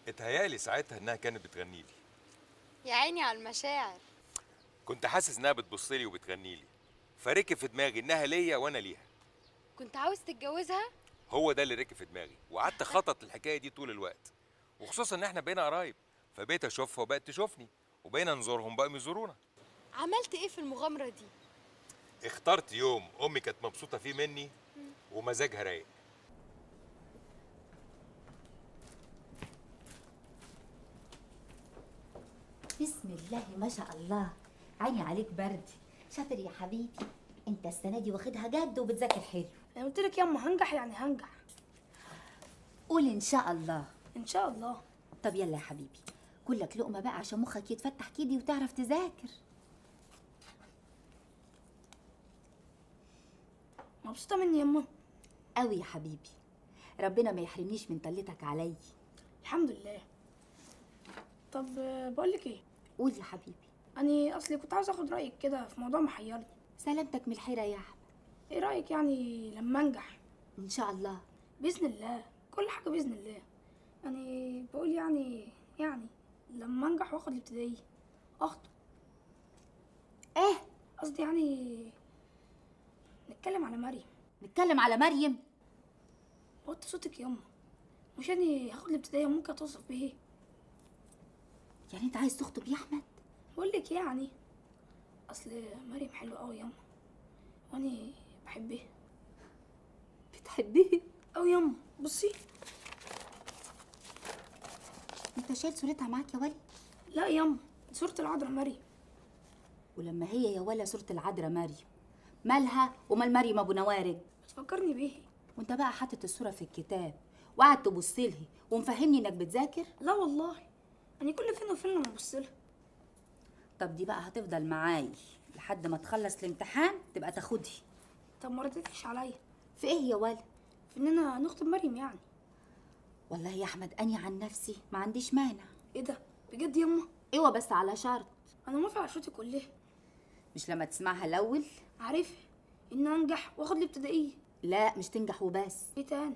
اتهيألي ساعتها انها كانت بتغني لي. يا عيني على المشاعر. كنت حاسس انها بتبص لي وبتغني لي، فركب في دماغي انها ليا وانا ليها. كنت عاوز تتجوزها؟ هو ده اللي ركب في دماغي، وقعدت اخطط للحكايه دي طول الوقت، وخصوصا ان احنا بقينا قرايب، فبقيت اشوفها وبقت تشوفني، وبقينا نزورهم بقوا يزورونا. عملت ايه في المغامرة دي؟ اخترت يوم امي كانت مبسوطة فيه مني ومزاجها رايق. بسم الله ما شاء الله، عيني عليك برد. شاطر يا حبيبي، انت السنة دي واخدها جد وبتذاكر حلو. انا قلت لك ياما هنجح يعني هنجح. قول ان شاء الله. ان شاء الله. طب يلا يا حبيبي كلك لقمة بقى عشان مخك يتفتح كده وتعرف تذاكر. مبسوطة مني ياما قوي يا حبيبي، ربنا ما يحرمنيش من طلتك علي. الحمد لله. طب بقول لك ايه؟ قول يا حبيبي. انا اصلي كنت عاوز اخد رايك كده في موضوع محيرني. سلامتك من الحيرة يا احمد. ايه رايك يعني لما انجح؟ ان شاء الله. باذن الله، كل حاجة باذن الله. يعني بقول يعني لما انجح واخد الابتدائي اخطب. ايه قصدي يعني نتكلم على مريم. نتكلم على مريم؟ وطي صوتك ياما، مش يعني هاخد الابتدائي ممكن اتوصف بايه؟ يعني انت عايز تخطب يا احمد؟ بقول لك يعني اصل مريم حلوة قوي ياما، وانا بحبها. بتحبيه قوي ياما. بصي، انت شايل صورتها معاك يا ولي؟ لا ياما، صورة العذراء مريم. ولما هي يا ولا صورة العذراء مريم، مالها ومال مريم ابو نوارج؟ بتفكرني بيه. وانت بقى حاطط الصورة في الكتاب وقعد تبص لها ومفهمني انك بتذاكر؟ لا والله، انا كل فين وفين لما ابص لها. طب دي بقى هتفضل معاي لحد ما تخلص الامتحان تبقى تاخدي. طب ما ردتيش عليا في ايه يا ولا؟ في اننا نخطب مريم يعني. والله يا احمد اني عن نفسي ما عنديش مانع. ايه ده بجد ياما؟ ايوه بس على شرط. انا موافقة على شروطي كلها. مش لما تسمعها الاول؟ عارفه ان انجح واخد الابتدائية. لا مش تنجح وبس. ايه تاني؟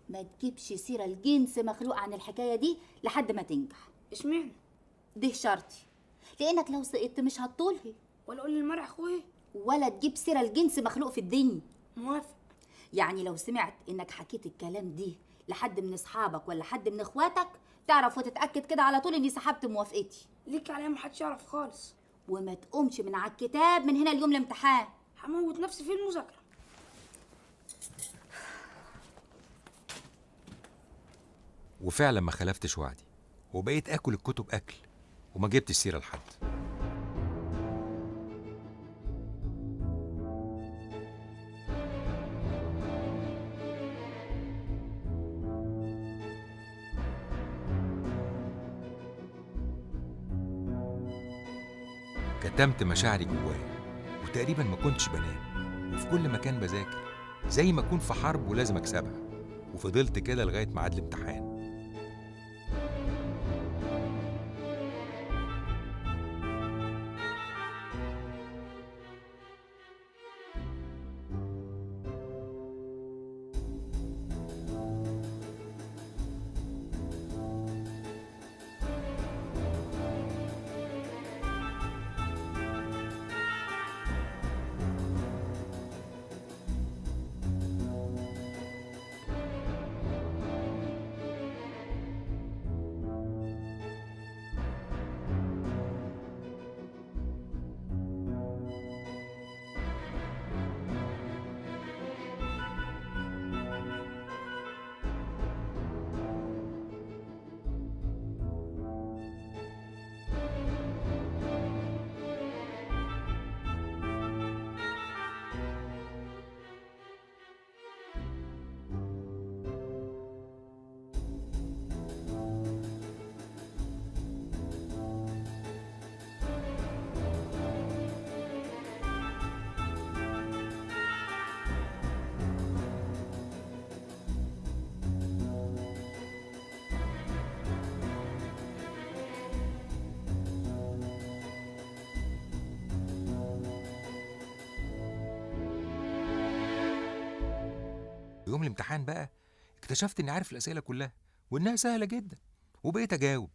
ما تجيبش سيره الجنس مخلوق عن الحكاية دي لحد ما تنجح. اشمعنى؟ ده شرطي، لانك لو سقطت مش هتطولها. ولا اقول للمرأة اخويا؟ ولا تجيب سيره الجنس مخلوق في الدنيا. موافق. يعني لو سمعت انك حكيت الكلام دي لحد من اصحابك ولا حد من اخواتك تعرف وتتاكد كده على طول اني سحبت موافقتي. ليك عليا محدش يعرف خالص. وما تقومش من على الكتاب من هنا اليوم الامتحان. هموت نفسي في المذاكرة. وفعلا ما خلفتش وعدي، وبقيت اكل الكتب اكل، وما جبتش سيره لحد. كتمت مشاعري جوايا، وتقريبا ما كنتش بنام، وفي كل مكان بذاكر زي ما اكون في حرب ولازم اكسبها. وفضلت كده لغاية ميعاد الامتحان. يوم الامتحان بقى اكتشفت اني عارف الاسئلة كلها وانها سهلة جدا، وبقيت اجاوب.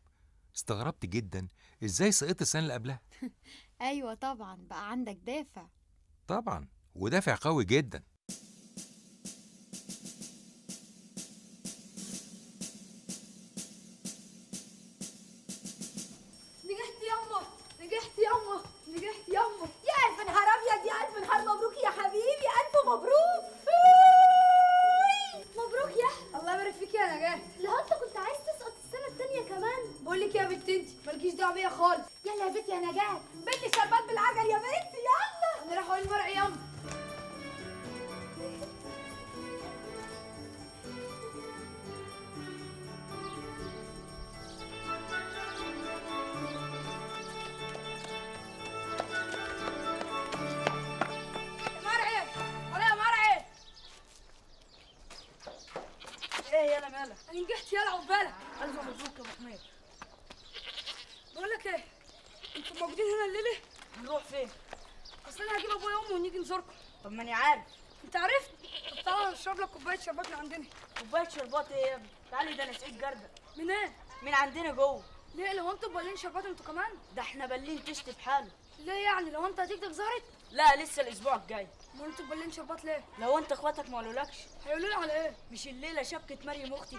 استغربت جدا ازاي سقطت السنة اللي قبلها. ايوه طبعا، بقى عندك دافع. طبعا، ودافع قوي جدا. نجحت ياما، نجحت ياما، نجحت ياما. يا الف نهار ابيض، يا الف نهار مبروك يا حبيبي، الف مبروك. مبروك يا احمد. الله يبارك فيك يا نجاة. لا انت كنت عايز تسقط السنة التانية كمان. بقول لك يا بنت انت مالكيش دعوه بيا خالص. يلا يا بنتي يا نجاة، بنتي الشربات بالعجل يا بنتي، يلا. انا رايحة اقول مرعي ياما. مرعي، ولا يا مرعي. ايه يالا مالك؟ انا نجحت يالا، عقبالك. الف مبروك يا ابو حميد. بقول لك ايه، انتوا موجودين هنا الليلة؟ هنروح فين؟ اصل انا هجيب ابويا وامي ونيجي نزوركم. طب ما انا عارف. انت عرفت؟ طب تعالى نشرب لك كوباية شربات من عندنا. كوباية شربات ايه يا ابني؟ تعالي ده انا سقيت جردل. من ايه؟ من عندنا جوه. ليه؟ لو انتوا بالين شربات انتوا كمان؟ ده احنا بالين تشتي في حاله. ليه يعني؟ لو انت هتيجتك ظهرت؟ لا لسه الاسبوع الجاي. امال انتوا بالين شربات ليه؟ لو انت اخواتك ما قالولكش. هيقولوا لي على ايه؟ مش الليلة شبكة مريم اختي؟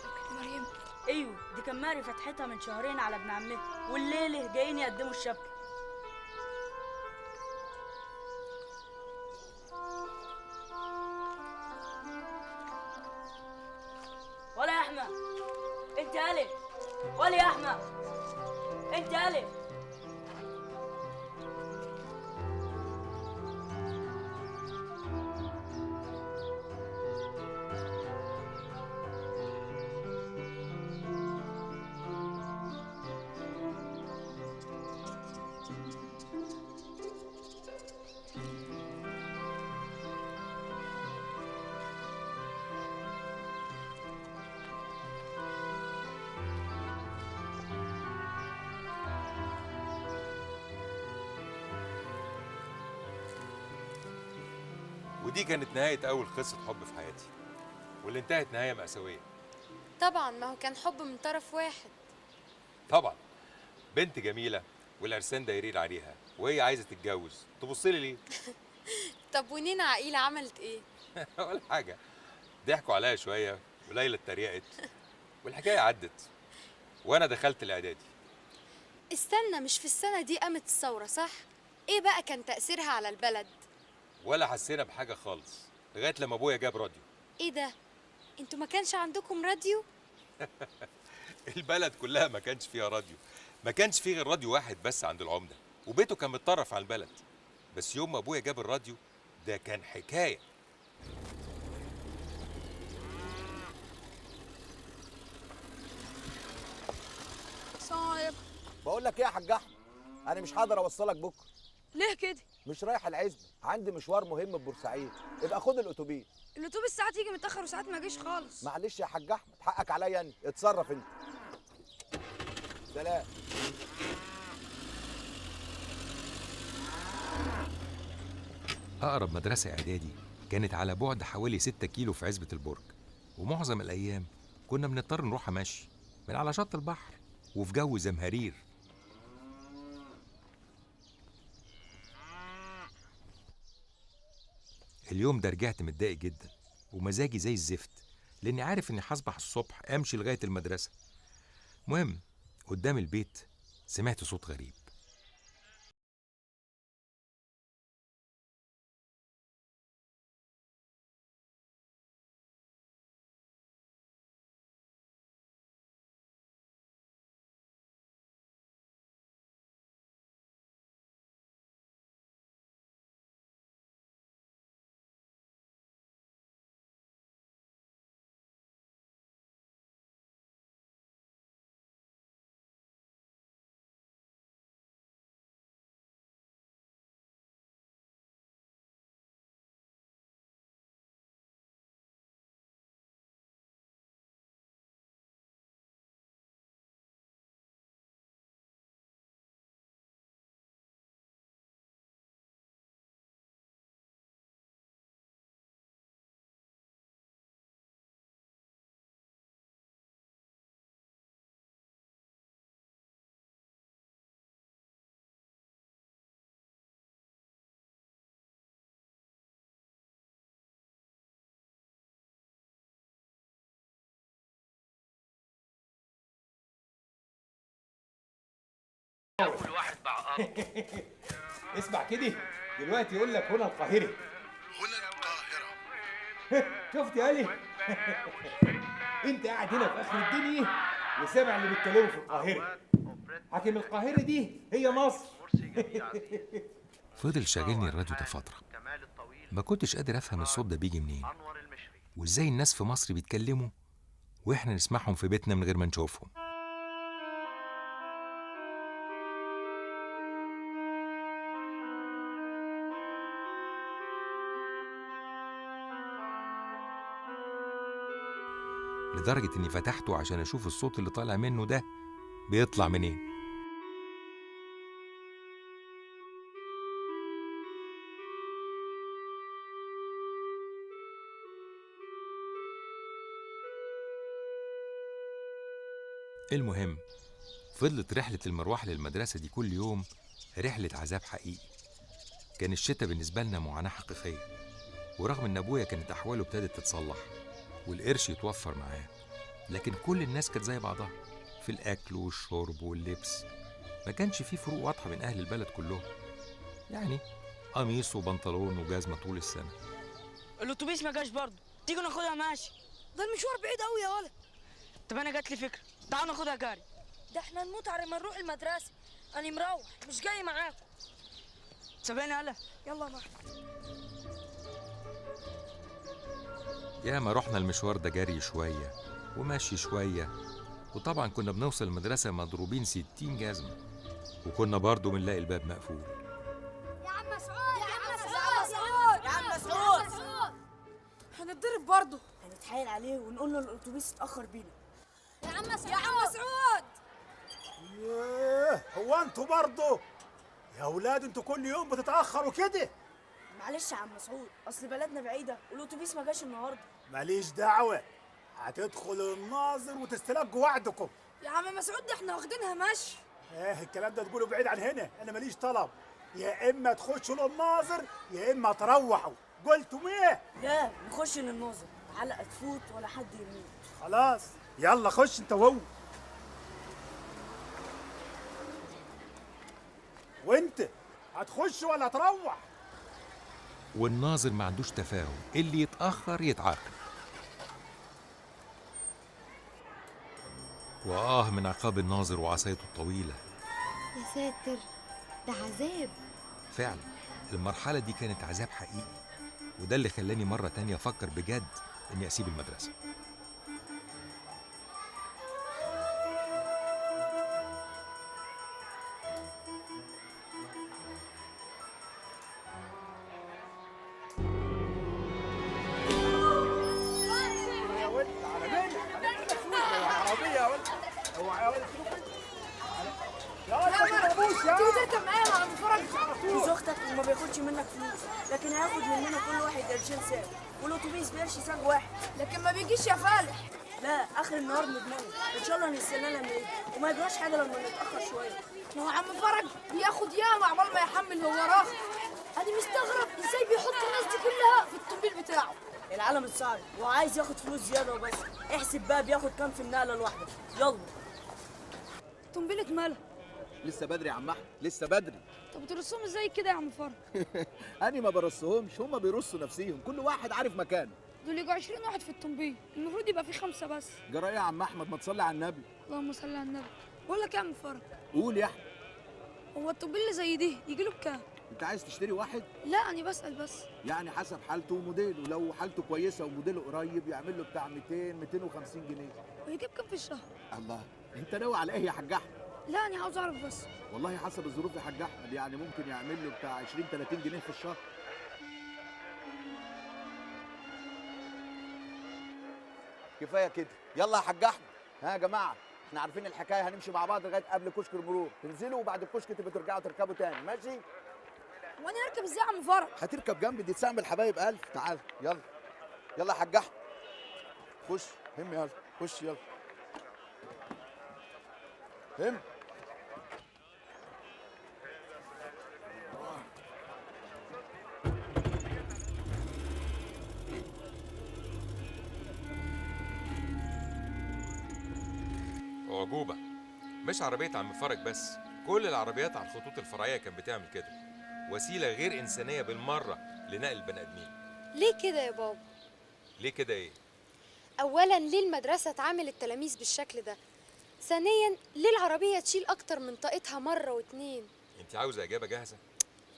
شبكة مريم؟ ايوه، دي كان ماري فتحتها من شهرين على ابن عمتها، والليلة جايين يقدموا الشبكة. ولا يا احمد انت الف، ولا يا احمد انت الف. ودي كانت نهاية أول قصة حب في حياتي، واللي انتهت نهاية مأساوية. طبعا، ما هو كان حب من طرف واحد. طبعا، بنت جميلة والعرسان دايرين عليها وهي عايزة تتجوز، تبص لي ليه؟ طب ونينا عقيلة عملت ايه؟ ولا حاجة، ضحكوا عليا شوية وليلى اتريقت والحكاية عدت وأنا دخلت الإعدادي. استنى، مش في السنة دي قامت الثورة صح؟ ايه بقى كان تأثيرها على البلد؟ ولا حسينا بحاجة خالص لغاية لما أبويا جاب راديو. ايه ده؟ انتوا ما كانش عندكم راديو؟ البلد كلها ما كانش فيها راديو، ما كانش فيه غير راديو واحد بس عند العمدة، وبيته كان متطرف على البلد. بس يوم ما أبويا جاب الراديو ده كان حكاية. السلام عليكم. بقول لك ايه يا حاج احمد، انا مش هقدر اوصلك بكره. ليه كده؟ مش رايح العزبة، عندي مشوار مهم في بورسعيد. ابقى خد الاتوبيس. الاتوبيس ساعات يجي متاخر وساعات ما يجيش خالص. معلش يا حاج احمد، حقك عليا انا، اتصرف انت. سلام. أقرب مدرسة إعدادي كانت على بعد حوالي 6 كيلو في عزبة البرج، ومعظم الأيام كنا بنضطر نروحها مشي من على شط البحر وفي جو زمهرير. اليوم ده رجعت متضايق جدا ومزاجي زي الزفت، لأني عارف إني هصبح الصبح أمشي لغاية المدرسة. مهم، قدام البيت سمعت صوت غريب. اول واحد باع ارض. اسمع كده دلوقتي يقول لك هنا القاهرة. هنا القاهرة. شفت يا علي؟ انت قاعد هنا في اخر الدنيا وسامع اللي بيتكلموا في القاهرة. حاكم القاهرة دي هي مصر. فضل شاغلني الراديو ده فترة، ما كنتش قادر افهم الصوت ده بيجي منين، وازاي الناس في مصر بيتكلموا واحنا نسمعهم في بيتنا من غير ما نشوفهم. لدرجة إني فتحته عشان أشوف الصوت اللي طالع منه ده بيطلع منين. المهم فضلت رحلة المروح للمدرسة دي كل يوم رحلة عذاب حقيقي. كان الشتاء بالنسبة لنا معاناة حقيقية، ورغم إن أبويا كانت أحواله ابتدت تتصلح والقرش يتوفر معاه، لكن كل الناس كانت زي بعضها في الأكل والشرب واللبس. ما كانش فيه فروق واضحة بين أهل البلد كلهم، يعني قميص وبنطلون وجزمة طول السنة. الأتوبيس ما جاش برضه، تيجي ناخدها ماشي. ده المشوار بعيد قوي يا ولد. طب أنا جات لي فكرة، تعالوا ناخدها جاري. ده احنا نموت على ما نروح المدرسة. أنا مروح مش جاي معاكم. سابقني يلا. يلا يا محمد. يا ما رحنا المشوار ده جري شوية وماشي شوية، وطبعا كنا بنوصل المدرسة مضروبين 60 جزمة، وكنا برضو بنلاقي الباب مقفول. يا عم مسعود، يا عم مسعود، يا عم مسعود، هنتضرب برضو. هنتحايل عليه ونقول له الأتوبيس اتأخر بينا. يا عم مسعود، يا عم مسعود. ياه، هو انتوا برضو يا اولاد انتوا كل يوم بتتأخروا كده؟ معلش يا عم مسعود، اصل بلدنا بعيدة والاتوبيس ما جاش النهارده. ماليش دعوه، هتدخل الناظر وتستلقوا وعدكم. يا عم مسعود ده احنا واخدينها مشي. ايه الكلام ده تقوله بعيد عن هنا، انا ماليش طلب. يا اما تخشوا للناظر يا اما تروحوا. قلتم ايه؟ لا نخش للناظر، علقه تفوت ولا حد يموت. خلاص يلا خش انت وهو. وانت هتخش ولا تروح؟ والناظر ما عندوش تفاهم، اللي يتأخر يتعاقب. وآه من عقاب الناظر وعصايته الطويلة. يا ساتر، ده عذاب فعلا. المرحلة دي كانت عذاب حقيقي، وده اللي خلاني مرة تانية أفكر بجد إني أسيب المدرسة. جوز اختك وما بياخدش منك فلوس، لكن هياخد مننا كل واحد قرشين ساغ، والاتوبيس بقرش ساغ واحد. لكن ما بيجيش يا فالح. لا اخر النهار نضمنه ان شاء الله، نستناه لما يجي وما يجراش حاجة لما نتاخر شوية. ما هو عم فرج بياخد ياما عمال ما يحمل هو وراه. انا مستغرب ازاي بيحط الناس دي كلها في الطوبيل بتاعه. العالم الصعب وعايز ياخد فلوس زيادة وبس. احسب بقى بياخد كام في النقلة الواحدة. يلا. طنبيلة مالها؟ لسه بدري يا عم احمد، لسه بدري. طب بترصهم ازاي كده يا عم فرج؟ انا ما برصهمش، هما بيرصوا نفسيهم، كل واحد عارف مكانه. دول يجوا 20 واحد في الطنبيل، المفروض يبقى في 5 بس. جرى ايه يا عم احمد؟ ما تصلي على النبي. اللهم صل على النبي. بقول لك يا عم فرج. قول يا احمد. هو الطنبيل اللي زي دي يجي له بكام؟ انت عايز تشتري واحد؟ لا انا بسأل بس. يعني حسب حالته وموديله، لو حالته كويسة وموديله قريب يعمل له بتاع 200 250 جنيه. ويجيب كام في الشهر؟ الله، انت ناوي على ايه يا حاج احمد؟ لا انا عاوز اعرف بس. والله حسب الظروف يا حاج احمد، يعني ممكن يعمل له بتاع 20 30 جنيه في الشهر. كفاية كده، يلا يا حاج احمد. ها يا جماعة، احنا عارفين الحكاية، هنمشي مع بعض لغاية قبل كشك المرور، تنزلوا وبعد الكشك تبقوا ترجعوا تركبوا تاني، ماشي؟ وانا هركب ازاي يا عم فرج؟ هتركب جنبي، دي تساعد الحبايب الف. تعال يلا يلا يا حاج احمد، خش هم يلا، خش يلا هم. أعجوبة، مش عربية عم فرج بس، كل العربيات على الخطوط الفرعية كانت بتعمل كده، وسيلة غير انسانيه بالمرة لنقل البني ادمين. ليه كده يا بابا؟ ليه كده ايه؟ اولا ليه المدرسة تعامل التلاميذ بالشكل ده؟ ثانيا ليه العربية تشيل اكتر من طاقتها مرة واتنين؟ انت عاوزه اجابه جاهزة؟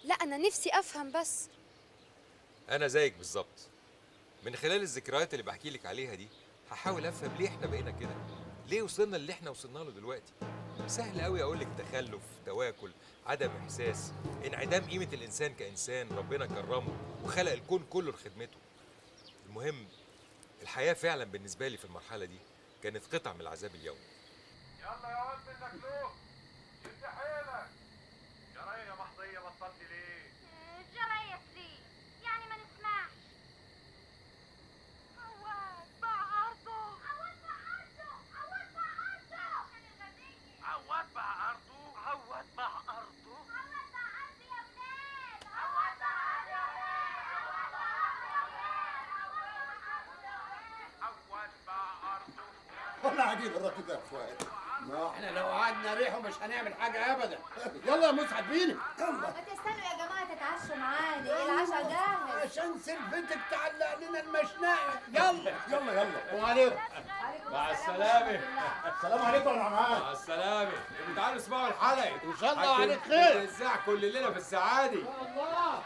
لا انا نفسي افهم بس. انا زيك بالظبط. من خلال الذكريات اللي بحكي لك عليها دي هحاول افهم ليه احنا بقينا كده، ليه وصلنا اللي احنا وصلنا له دلوقتي. سهل قوي اقول لك تخلف، تواكل، عدم احساس، انعدام قيمة الانسان كانسان ربنا كرمه وخلق الكون كله لخدمته. المهم الحياة فعلا بالنسبة لي في المرحلة دي كانت قطعه من العذاب اليومي. يلا يا واد منك شد حيلك. جرايه يا محضيه بطلتي ليه؟ جرايه سليم يعني ما نسمعش. عواد باع ارضه، عواد باع ارضه، عواد باع ارضه، عواد باع ارضه، عواد باع ارضه، عواد باع ارضه يا ولاد، عواد باع ارضه يا ولاد، عواد باع ارضه. والله عجيب الراجل ده يا اخوان. ما احنا لو قعدنا ريحه مش هنعمل حاجة ابدا. يلا يا مسعد بينا. يلا. ما تستنوا يا جماعة تتعشوا معانا، العشاء جاهز. عشان سلفتك تعلق لنا المشنقه. يلا يلا يلا. وعليكم. مع السلامة. السلام عليكم يا نعمان. مع السلامة. تعالوا اسمعوا الحلقة ان شاء الله وعليك خير. بتتذاع كل ليلة في السعادي. يا الله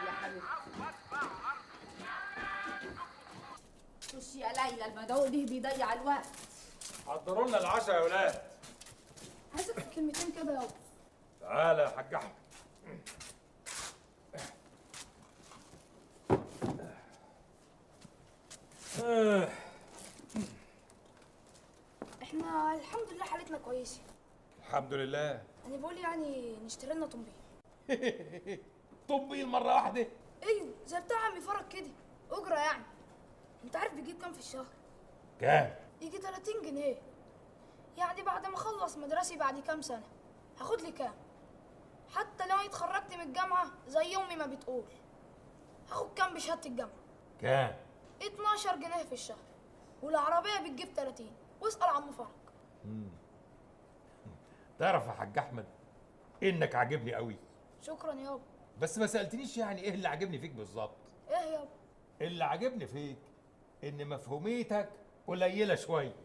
يا حبيبتي. خشي يا ليلى، المدعو ده بيضيع الوقت. حضروا لنا العشاء يا ولاد. عايزك في كلمتين كده يابا. تعالى يا حاج احمد. احنا الحمد لله حالتنا كويسة. الحمد لله. انا بقول يعني نشتري لنا طنبيل. طنبيل مرة واحدة؟ ايوه زي بتاع عمي فرج كده، اجره يعني. انت عارف بيجيب كام في الشهر؟ كام؟ يجي 30 جنيه. يعني بعد ما اخلص مدرسي بعد كام سنة هاخد لي كام؟ حتى لو اتخرجت من الجامعة زي امي ما بتقول هاخد كام بشهادة الجامعة؟ كام؟ 12 جنيه في الشهر، والعربية بتجيب 30. واسال عم فرج. تعرف يا حاج احمد انك عاجبني قوي. شكرا يابا. بس ما سالتنيش يعني ايه اللي عاجبني فيك بالظبط. ايه يابا؟ اللي عاجبني فيك ان مفهوميتك قليله شوية.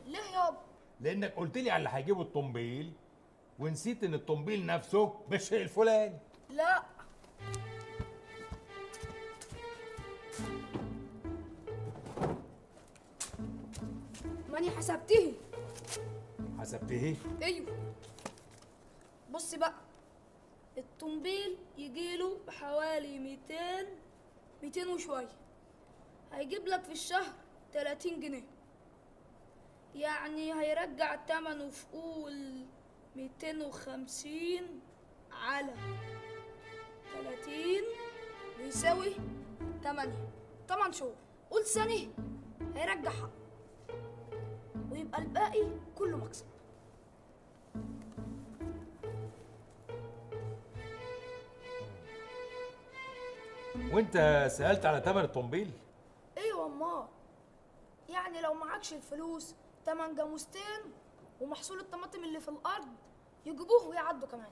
ليه يابا؟ لانك قلت لي على اللي هيجيبوا الطنبيل ونسيت ان الطنبيل نفسه بالشيء الفلاني. لا ماني حسبته. حسبته؟ ايوه. بص بقى، الطنبيل يجيله بحوالي 200 وشوية، هيجيب لك في الشهر 30 جنيه، يعني هيرجع تمنه في قول 250 على 30 بيساوي 8 شهور. قول سنة هيرجع حقه ويبقى الباقي كله مكسب. وانت سألت على تمن الطنبيل؟ ايوه امال، يعني لو معكش الفلوس تمن جاموستين ومحصول الطماطم اللي في الارض يجيبوه ويعدوا كمان.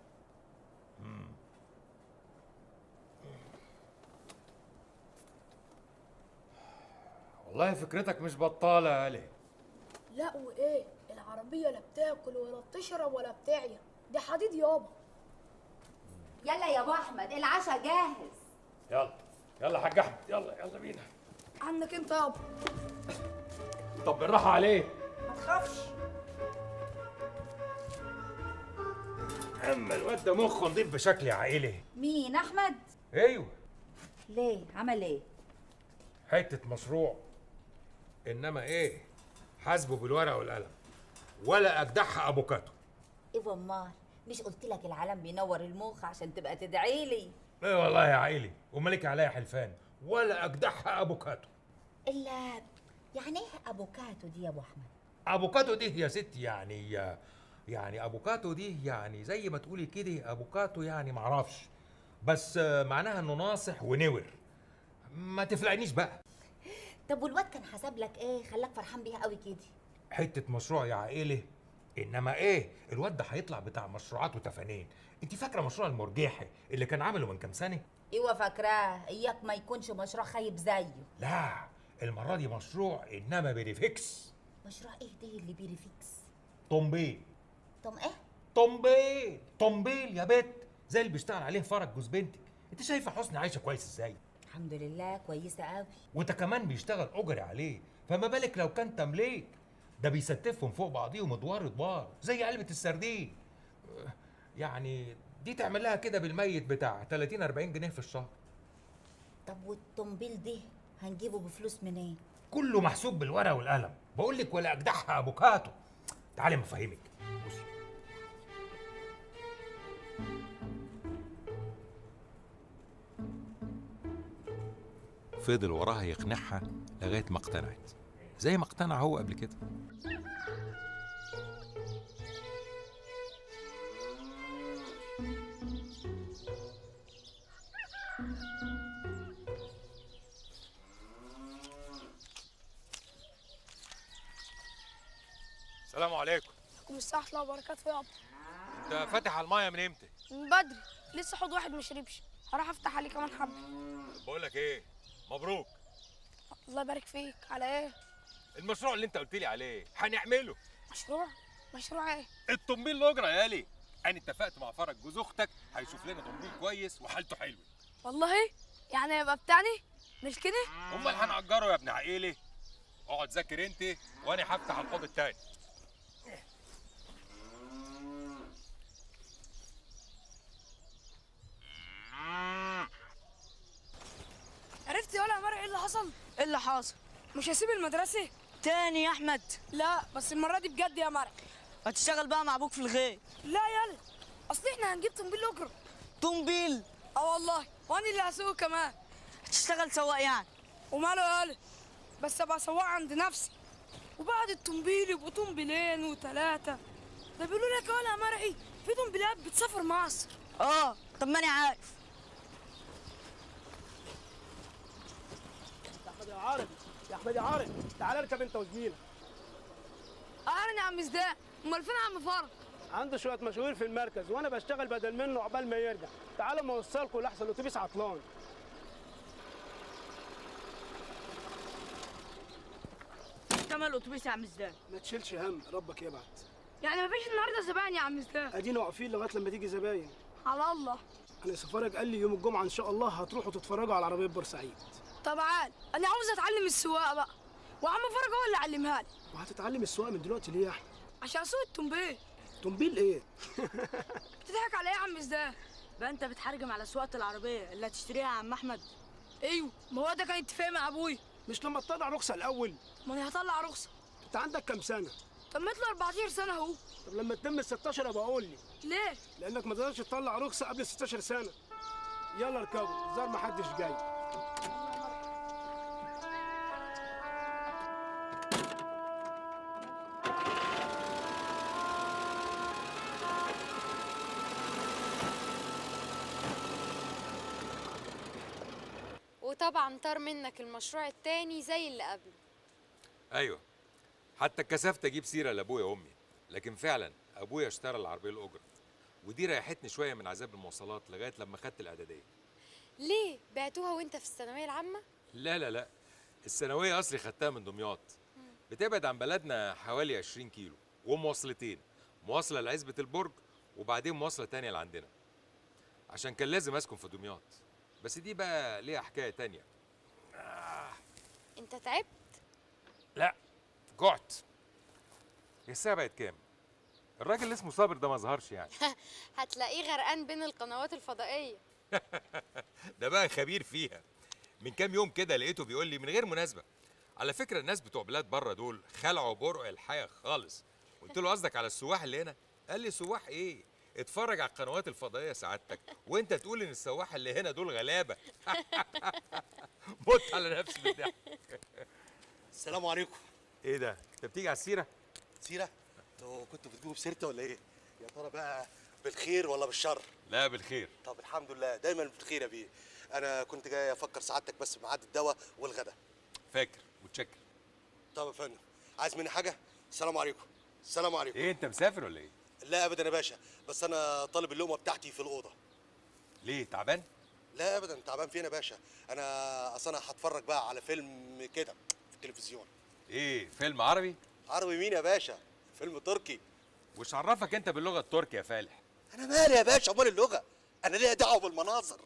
والله فكرتك مش بطالة يا علي. لا وايه، العربية لا بتاكل ولا بتشرب ولا بتعيا، دي حديد يابا. يلا يا ابو احمد العشاء جاهز. يلا يلا يا حاج احمد، يلا يلا بينا. عنك انت يابا. طب بالراحة عليه. ما تخافش. اما الواد ده مخه نضيف بشكل عائلي. مين؟ احمد؟ ايوه. ليه؟ عمل ايه؟ حتة مشروع، انما ايه، حاسبه بالورقة والقلم ولا اجدعها افوكاتو. ايه امال، مش قلت لك العالم بينور المخ عشان تبقى تدعي لي؟ ايه والله يا عائلي، ومالك عليا حلفان ولا اجدعها افوكاتو. الا يعني ايه افوكاتو دي يا ابو احمد؟ افوكاتو دي يا ستي يعني افوكاتو دي يعني زي ما تقولي كده افوكاتو، يعني معرفش، بس معناها انه ناصح ونور. ما تفلقنيش بقى. طب والواد كان حسب لك ايه خلاك فرحان بيها قوي كده؟ حتة مشروع يا عائلة انما ايه، الواد ده هيطلع بتاع مشروعات وتفانين. انت فاكره مشروع المرجحي اللي كان عامله من كام سنة؟ ايوه فاكراه، اياك ما يكونش مشروع خايب زيه. لا المرة دي مشروع انما prix fixe. مشروع ايه ده اللي prix fixe؟ طنبيل. طم ايه؟ طنبيل، طنبيل يا بت، زي اللي بيشتغل عليه فرج جوز بنتك. انت شايفه حسني عايشه كويس ازاي؟ الحمد لله كويسة قوي. وانت كمان بيشتغل اجري عليه، فما بالك لو كان تمليك؟ ده بيستفهم فوق بعضيهم ادوار ادوار زي علبة السردين. يعني دي تعمل لها كده بالميت بتاع 30 40 جنيه في الشهر. طب والطنبيل ده هنجيبه بفلوس منين؟ كله محسوب بالورقة والقلم، بقول لك ولا اجدعها ابوكاتو. تعالي ما افهمك. بصي فضل وراها يقنعها لغاية ما اقتنعت، زي ما اقتنع هو قبل كده. السلام عليكم. عليكم السلام ورحمة الله وبركاته يابا. انت فاتح على المايه من امتى؟ من بدري، لسه حوض واحد ما شربش، هروح افتح عليه كمان حبه. بقول لك ايه، مبروك. الله يبارك فيك. على ايه؟ المشروع اللي انت قلت لي عليه هنعمله. مشروع؟ مشروع ايه؟ الطنبيل الاجرة يا لي. انا اتفقت مع فرج جوز اختك هيشوف لنا طنبيل كويس وحالته حلوة. والله؟ يعني هيبقى بتاعني؟ مش كده؟ امال هنأجره يا ابن عقيلي؟ اقعد ذاكر انت وانا هفتح الحوض التاني. عرفت يا ولا مرة ايه اللي حصل؟ ايه اللي حصل؟ مش هسيب المدرسة؟ تاني يا أحمد؟ لا بس المرة دي بجد يا مرة. هتشتغل بقى مع أبوك في الغيط؟ لا يلا، أصل إحنا هنجيب طنبيل أجرة. طنبيل؟ أه والله، وأنا اللي هسوقه كمان. هتشتغل سواق يعني؟ وماله يالا، بس أبقى سواق عند نفسي. وبعد الطنبيل يبقوا طنبيلين وثلاثة. ده بيقولوا لك يا ولا مرعي في طنبيلات بتسافر مصر. أه طب ما أنا عارف. يا عارف يا احمد يا عارف، تعال اركب انت وزميلك. اهلا يا عم زدان، امال فين عم فرج؟ عنده شوية مشاوير في المركز وانا بشتغل بدل منه عقبال ما يرجع. تعالوا ما اوصلكم لاحسن الاتوبيس عطلان. تمام الاتوبيس يا عم زدان. ما تشيلش هم، ربك يبعت. يعني مفيش النهارده زباين يا عم زدان؟ ادينا واقفين لغاية لما تيجي زباين. على الله. انا سفرك قال لي يوم الجمعة ان شاء الله هتروحوا تتفرجوا على عربية بورسعيد. طبعا انا عاوز اتعلم السواقة بقى، وعم فرج هو اللي علمها لي. وهتتعلم السواقة من دلوقتي ليه يا احمد؟ عشان اسوق الطنبيل. طنبيل ايه؟ بتضحك على ايه يا عم زدان؟ بقى انت بتحرجم على سواقة العربية اللي هتشتريها يا عم احمد؟ ايوه، ما هو ده كان اتفاق مع ابويا. مش لما تطلع رخصه الاول؟ ما انا هطلع رخصه. انت عندك كام سنة؟ تميت له 14 سنة اهو. طب لما تتم ال 16 ابقى قول لي. ليه؟ لانك ما تقدرش تطلع رخصه قبل 16 سنة. يلا اركبوا، الظاهر ما حدش جاي. وطبعا طار منك المشروع التاني زي اللي قبله. ايوه، حتى اتكسفت اجيب سيره لابويا وامي، لكن فعلا ابويا اشترى العربية الاجرة، ودي ريحتني شوية من عذاب المواصلات لغاية لما خدت الاعدادية. ليه بعتوها وانت في الثانوية العامة؟ لا لا لا، الثانوية اصلي خدتها من دمياط، بتبعد عن بلدنا حوالي 20 كيلو، ومواصلتين، مواصلة لعزبه البرج وبعدين مواصلة تانية لعندنا، عشان كان لازم اسكن في دمياط. بس دي بقى ليها حكاية تانية. انت تعبت؟ لا جعت. الساعة بقت كام؟ الراجل اللي اسمه صابر ده ما ظهرش يعني. هتلاقيه غرقان بين القنوات الفضائية. ده بقى خبير فيها. من كام يوم كده لقيته بيقول لي من غير مناسبة، على فكرة الناس بتوع بلاد بره دول خلعوا برق الحياة خالص. قلت له قصدك على السواح اللي هنا؟ قال لي سواح ايه؟ اتفرج على القنوات الفضائية سعادتك وانت تقول ان السواح اللي هنا دول غلابة. مت على نفسي بالضحك. السلام عليكم. ايه ده؟ انت بتيجي على السيرة؟ سيرة؟ انتوا كنتوا بتجيبوا بسيرتي ولا ايه؟ يا ترى بقى بالخير ولا بالشر؟ لا بالخير. طب الحمد لله، دايما بالخير يا بيه. انا كنت جاي افكر سعادتك بس بميعاد الدواء والغدا. فاكر، متشكر. طب يا فندم، عايز مني حاجة؟ السلام عليكم. السلام عليكم. ايه انت مسافر ولا ايه؟ لا ابدا يا باشا، بس انا طالب اللقمة بتاعتي في الاوضة. ليه تعبان؟ لا ابدا، تعبان فين يا باشا؟ انا اصل انا هتفرج بقى على فيلم كده في التلفزيون. ايه فيلم عربي؟ عربي مين يا باشا؟ فيلم تركي. وش عرفك انت باللغة التركي يا فالح؟ انا مالي يا باشا امال اللغة؟ انا ليا دعوه بالمناظر.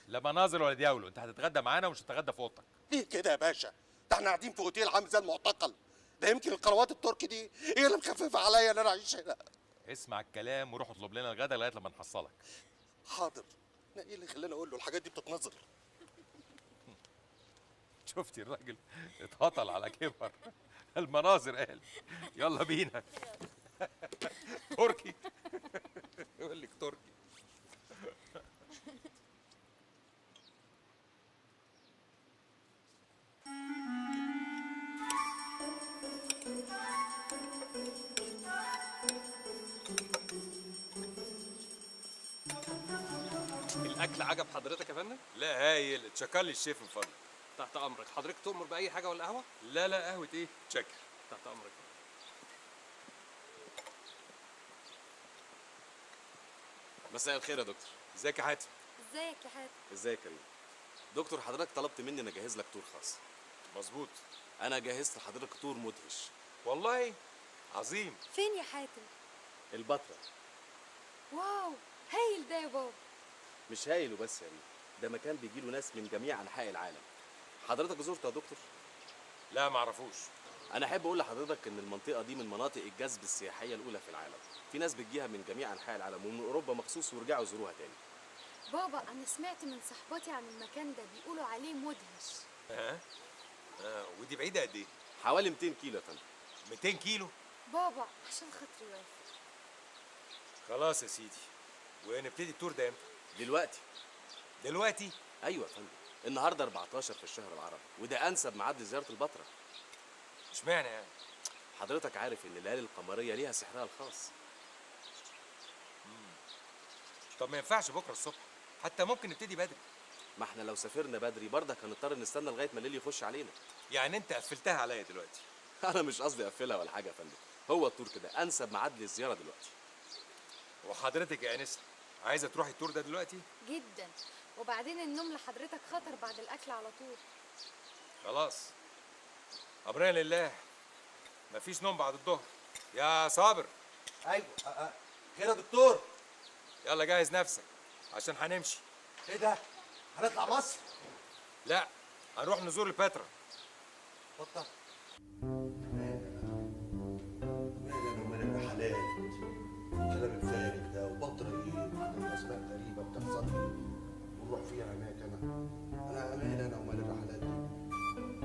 لا مناظر ولا دياولو، انت هتتغدى معانا ومش هتتغدى في اوضتك. ليه كده يا باشا؟ ده احنا قاعدين في اوتيل عامل زي المعتقل. ده يمكن القنوات التركي دي هي اللي مخففة عليا ان انا اعيش هنا. اسمع الكلام وروح اطلب لنا الغدا لغاية لما نحصلك. حاضر. انا ايه اللي خلاني اقول له الحاجات دي بتتنظر؟ شفتي الراجل اتهطل على كبر. المناظر قال. يلا بينا. تركي. يقول لك تركي. الاكل عجب حضرتك يا فندم؟ لا هايل، اتشكر لي الشيف من فضلك. تحت امرك. حضرتك تؤمر باي حاجة ولا قهوة؟ لا لا قهوة ايه؟ تشكر. تحت امرك. مساء الخير يا دكتور. ازيك يا حاتم؟ ازيك يا حاتم؟ ازيك يا كريم؟ دكتور حضرتك طلبت مني ان اجهز لك tour خاص. مظبوط. انا جهزت لحضرتك tour مدهش. والله عظيم. فين يا حاتم؟ البتراء. wow هايل ده يا بابا. مش هايل وبس يا ريم، ده مكان بيجي له ناس من جميع انحاء العالم. حضرتك زرته يا دكتور؟ لا معرفوش. انا احب اقول لحضرتك ان المنطقة دي من مناطق الجذب السياحية الاولى في العالم. في ناس بتجيها من جميع انحاء العالم ومن اوروبا مخصوص ورجعوا يزوروها تاني. بابا انا سمعت من صاحباتي عن المكان ده، بيقولوا عليه مدهش. ودي بعيدة قد ايه؟ حوالي 200 كيلو يا فندم. 200 كيلو؟ بابا عشان خاطري وافق. خلاص يا سيدي. ونبتدي ال tour ده امتى؟ دلوقتي. دلوقتي؟ ايوه يا فندم، النهارده 14 في الشهر العربي، وده انسب ميعاد لزيارة البتراء. اشمعنى يعني؟ حضرتك عارف ان الليالي القمريه ليها سحرها الخاص. طب ما ينفعش بكره الصبح؟ حتى ممكن نبتدي بدري. ما احنا لو سافرنا بدري برضك هنضطر نستنى لغاية ما الليل يخش علينا. يعني انت قفلتها عليا دلوقتي؟ انا مش قصدي اقفلها ولا حاجة يا فندم، هو ال tour كده انسب ميعاد للزيارة دلوقتي. وحضرتك يا انسه عايزه تروحي ال tour ده دلوقتي؟ جدا، وبعدين النوم لحضرتك خطر بعد الاكل على طول. خلاص امرنا لله، مفيش نوم بعد الظهر. يا صابر. ايوه. خير يا دكتور. يلا جهز نفسك عشان هنمشي. ايه ده؟ هنطلع مصر؟ لا هنروح نزور البتراء. بطة؟ مال انا ومال الرحلات والكلام الفارغ ده، وبطرة ايه وحاجات اسماء غريبة بتحصل لي ونروح فيها هناك. انا مال انا ومال الرحلات دي؟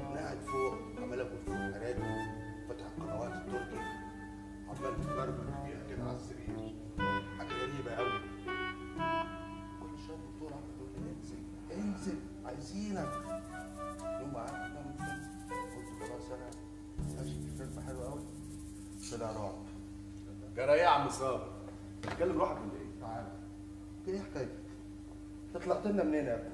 انا قاعد فوق عمال اكل في الحاجات، فاتح القنوات التركي، عمال بتبربك فيها كده على السرير، حاجة غريبة قوي. كل شوية الدكتور عمال يقول لي انزل انزل عايزينك. يوم قعدت قلت خلاص انا ماشي في فيلم حلو قوي، طلع رعب. جرى ايه يا عم صابر؟ بتكلم روحك ولا ايه؟ تعالى ايه حكايتك؟ انت طلعت لنا منين يا ابني؟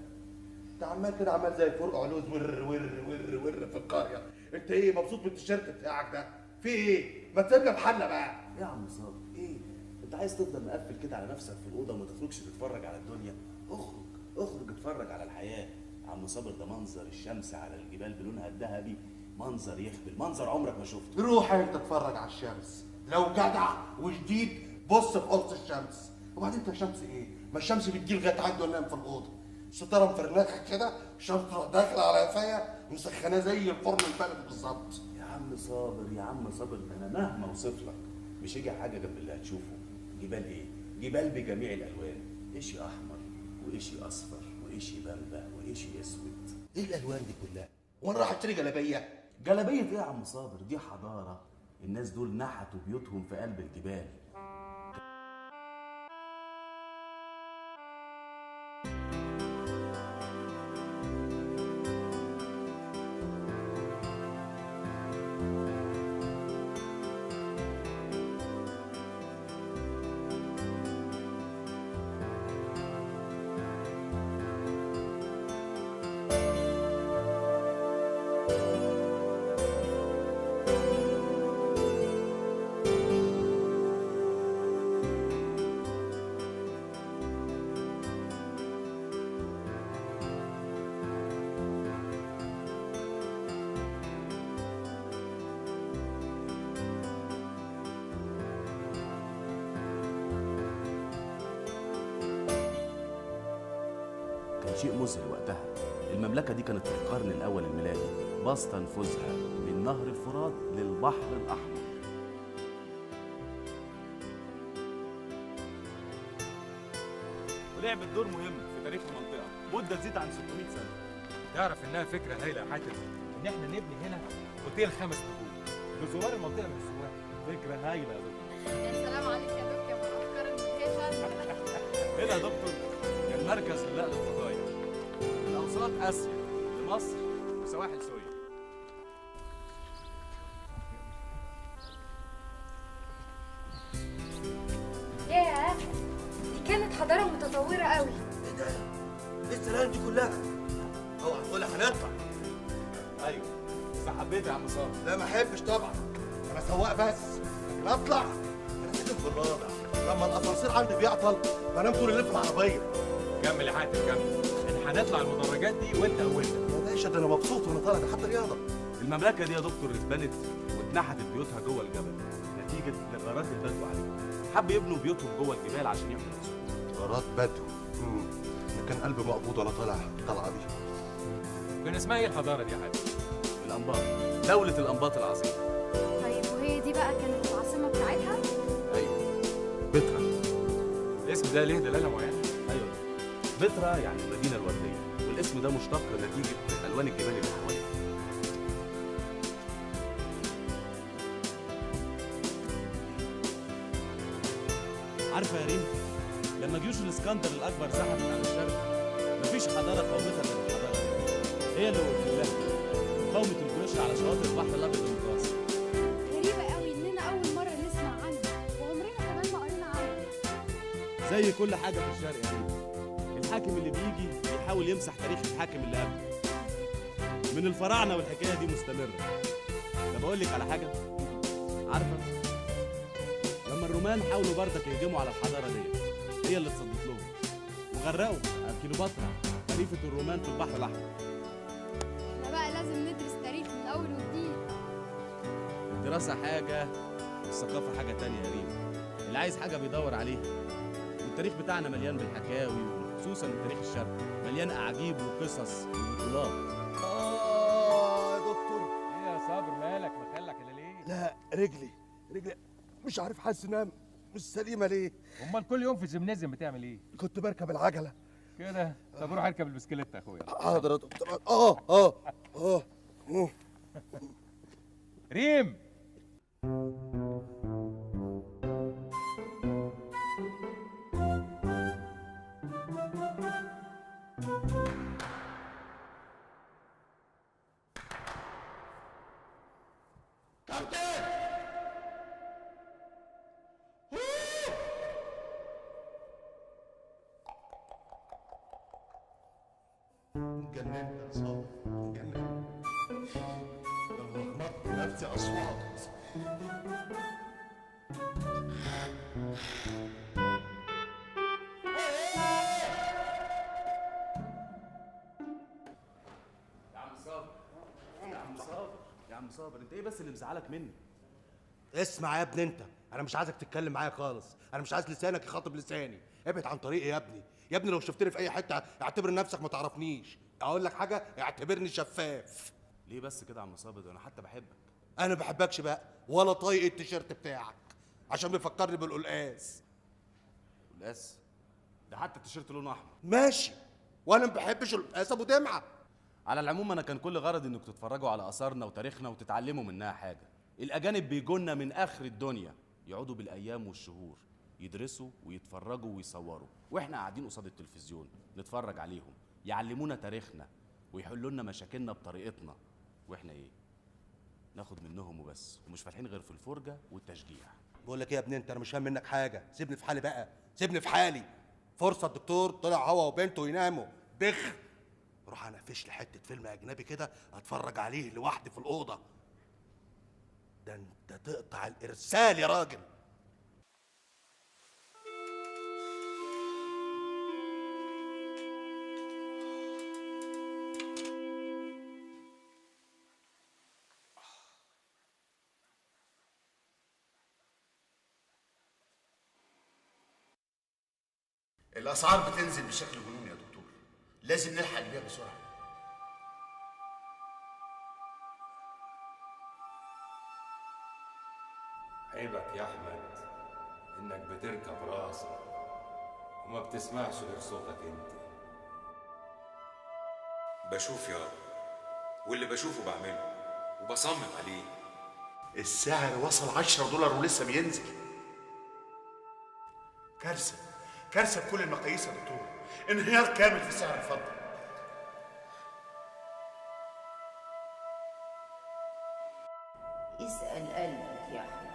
انت عمال كده عمال زي فرقع لوز ور ور ور ور في القرية. انت ايه مبسوط بالتيشيرت بتاعك ده؟ في ايه؟ ما تسيبنا بحالنا بقى. ايه يا عم صابر؟ ايه؟ انت عايز تفضل مقفل كده على نفسك في الاوضة وما تخرجش تتفرج على الدنيا؟ اخرج اخرج اتفرج على الحياة. عم صابر ده منظر الشمس على الجبال بلونها الذهبي، منظر يخبل، منظر عمرك ما شفته. روح انت اتفرج على الشمس لو جدع وجديد، بص في قرص الشمس. وبعدين انت الشمس ايه؟ ما الشمس بتجي لغاية عندي وانا نايم في الاوضة، الستارة مفرنخه كده، الشمس تروح داخله على قفايا مسخناه زي الفرن البلدي بالظبط. يا عم صابر يا عم صابر، ده انا مهما اوصف لك مش هيجي حاجة جنب اللي هتشوفه. جبال ايه؟ جبال بجميع الالوان، اشي احمر واشي اصفر واشي بامبا واشي اسود. ايه الالوان دي كلها؟ وانا رايح اشتري جلابية؟ جلابية ايه يا عم صابر؟ دي حضارة، الناس دول نحتوا بيوتهم في قلب الجبال. شيء مذهل وقتها. المملكة دي كانت في القرن الأول الميلادي بسط نفوذها من نهر الفرات للبحر الأحمر. ولعبت دور مهم في تاريخ المنطقة مدة تزيد عن 600 سنة. تعرف إنها فكرة هايلة يا حاتم إن إحنا نبني هنا أوتيل 5 نجوم لزوار المنطقة من السواح. فكرة هايلة يا دكتور. يا سلام عليك يا دكتور يا الأفكار المدهشة. هنا يا دكتور كان مركز لنقل البضايع من أوساط آسيا لمصر وسواحل سوريا. ياه، دي كانت حضارة متطورة قوي. ايه ده؟ ايه السلام دي كلها؟ اوعى تقول هنطلع. ايوه، إذا حبيت يا عم صابر. لا ما احبش طبعا، انا سواق بس، لكن اطلع انا ساكن في الرابع، لما الاسانسير عندي بيعطل بنام طول الليل في العربية. كمل يا حاتم كمل، احنا هنطلع المدرجات دي وانت اولنا. يا باشا ده انا مبسوط وانا طالع، ده حتى رياضة. المملكة دي يا دكتور اتبنت واتنحتت بيوتها جوه الجبل نتيجة لغارات البدو عليهم. حب يبنوا بيوتهم جوه الجبال عشان يحموا نفسهم. غارات بدو. انا كان قلبي مقبوض وانا طالع الطلعة دي. كان اسمها ايه الحضارة دي يا حاتم؟ الأنباط، دولة الأنباط العظيمة. طيب وهي دي بقى كانت العاصمة بتاعتها؟ أيوه، بترا. الاسم ده ليه دلالة معينة؟ أيوه، بترا يعني المدينة الوردية، والاسم ده مشتق نتيجة ألوان الجبال اللي حواليها. عارفة يا ريم، لما جيوش الاسكندر الأكبر زحفت على الشرق مفيش حضارة قاومتها غير الحضارة دي، هي اللي وقفت لها مقاومة الجيوش على شواطئ البحر الأبيض المتوسط. غريبة قوي إننا أول مرة نسمع عنها وعمرنا كمان ما قرينا عنها. زي كل حاجة في الشرق يا ريم، الحاكم اللي بيجي بيحاول يمسح تاريخ الحاكم اللي قبله. من الفراعنة والحكاية دي مستمرة. طب أقول لك على حاجة؟ عارفة؟ لما الرومان حاولوا بردك يهجموا على الحضارة دي، هي اللي اتصدت لهم وغرقوا كليوباترا خليفة الرومان في البحر الأحمر. احنا بقى لازم ندرس تاريخ من أول وجديد. الدراسة حاجة والثقافة حاجة تانية يا ريم. اللي عايز حاجة بيدور عليها، والتاريخ بتاعنا مليان بالحكاوي، وخصوصا التاريخ الشرقي مليان أعاجيب وقصص وبطولات. يا دكتور. ايه يا صابر مالك مخلك ولا ليه؟ لا رجلي مش عارف، حاسس انها مش سليمة ليه؟ امال كل يوم في الجيمنازيوم بتعمل ايه؟ كنت بركب العجلة كده. طب روح اركب البسكليت يا اخويا. حاضر يا دكتور. ريم. اتجننت يا صابر، اتجننت. انا لخبطت نفسي اصوات. يا عم صابر، يا عم صابر، يا عم صابر، انت ايه بس اللي مزعلك مني؟ اسمع يا ابني انت، انا مش عايزك تتكلم معايا خالص، انا مش عايز لسانك يخاطب لساني، ابعد عن طريقي يا ابني. يا ابني لو شفتني في اي حتة اعتبر نفسك ما تعرفنيش. اقول لك حاجة، اعتبرني شفاف. ليه بس كده يا عم صابر؟ ده انا حتى بحبك. انا ما بحبكش بقى، ولا طايق التيشيرت بتاعك عشان بيفكرني بالقلقاس. قلقاس؟ ده حتى التيشيرت لونه احمر. ماشي، وانا ما بحبش القلقاس ابو دمعه. على العموم انا كان كل غرضي انك تتفرجوا على اثارنا وتاريخنا وتتعلموا منها حاجة. الاجانب بيجونا من اخر الدنيا، يقعدوا بالايام والشهور يدرسوا ويتفرجوا ويصوروا، واحنا قاعدين قصاد التلفزيون نتفرج عليهم، يعلمونا تاريخنا ويحلوا لنا مشاكلنا بطريقتنا، واحنا ايه؟ ناخد منهم وبس، ومش فالحين غير في الفرجة والتشجيع. بقول لك ايه يا ابني انت، انا مش فاهم منك حاجة، سيبني في حالي بقى، سيبني في حالي. فرصة الدكتور طلع هو وبنته يناموا بخ، روح انا افش لي حتة فيلم اجنبي كده اتفرج عليه لوحدي في الاوضة. ده انت تقطع الارسال يا راجل. الاسعار بتنزل بشكل جنوني يا دكتور، لازم نلحق البيع بسرعة. عيبك يا احمد انك بتركب راسك وما بتسمعش غير صوتك انت. بشوف يابا، واللي بشوفه بعمله وبصمم عليه. السعر وصل $10 ولسه بينزل. كارثة، كارثة بكل المقاييس يا دكتور. انهيار كامل في سعر الفضة. اسأل قلبك يا أحمد،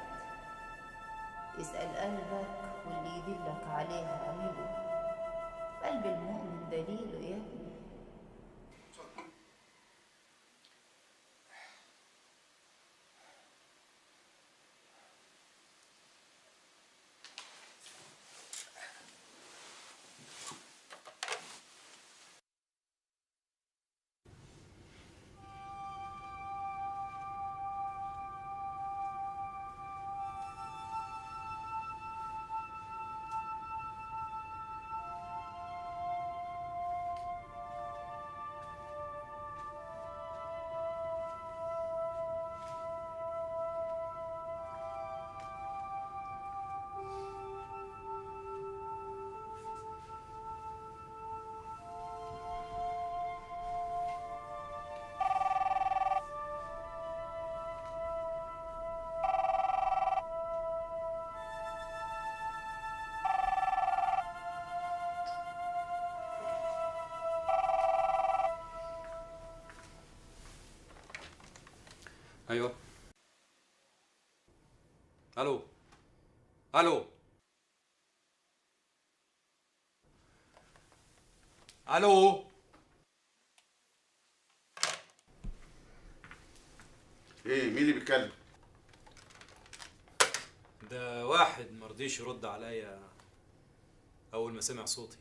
اسأل قلبك واللي يدلك عليه اعمله. قلب المؤمن دليله يا ابني. ايوه. الو الو الو. ايه، مين اللي بيتكلم؟ ده واحد مرضيش يرد عليا اول ما سمع صوتي.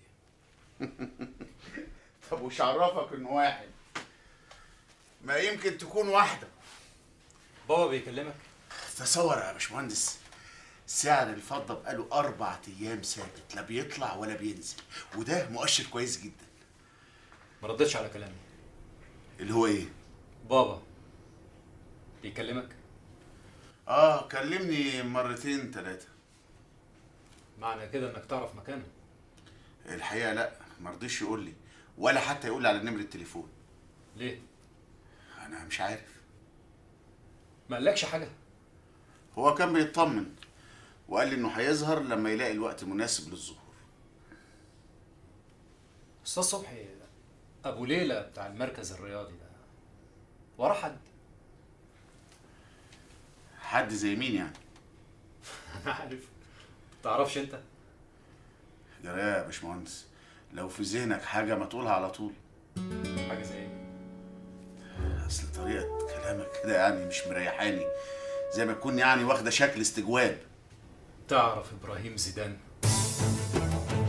طب وش عرفك انه واحد؟ ما يمكن تكون واحدة. بابا بيكلمك؟ تصور يا باشمهندس، سعر الفضة بقاله 4 أيام ثابت، لا بيطلع ولا بينزل، وده مؤشر كويس جدا. ما ردتش على كلامي. اللي هو ايه؟ بابا بيكلمك؟ اه، كلمني مرتين 3. معنى كده انك تعرف مكانه؟ الحقيقة لا، ما رضيش يقول لي، ولا حتى يقول لي على نمرة التليفون. ليه؟ أنا مش عارف. ما قالكش حاجة؟ هو كان بيطمن وقال لي انه هيظهر لما يلاقي الوقت مناسب للظهور. استاذ صبحي، ابو ليلى بتاع المركز الرياضي ده وراه حد؟ حد زي مين يعني؟ انا عارف. تعرفش انت؟ يا باشمهندس، لو في ذهنك حاجة ما تقولها على طول. حاجة زي ايه؟ اصل طريقة كلامك كده يعني مش مريحاني، زي ما تكون يعني واخدة شكل استجواب. تعرف ابراهيم زيدان؟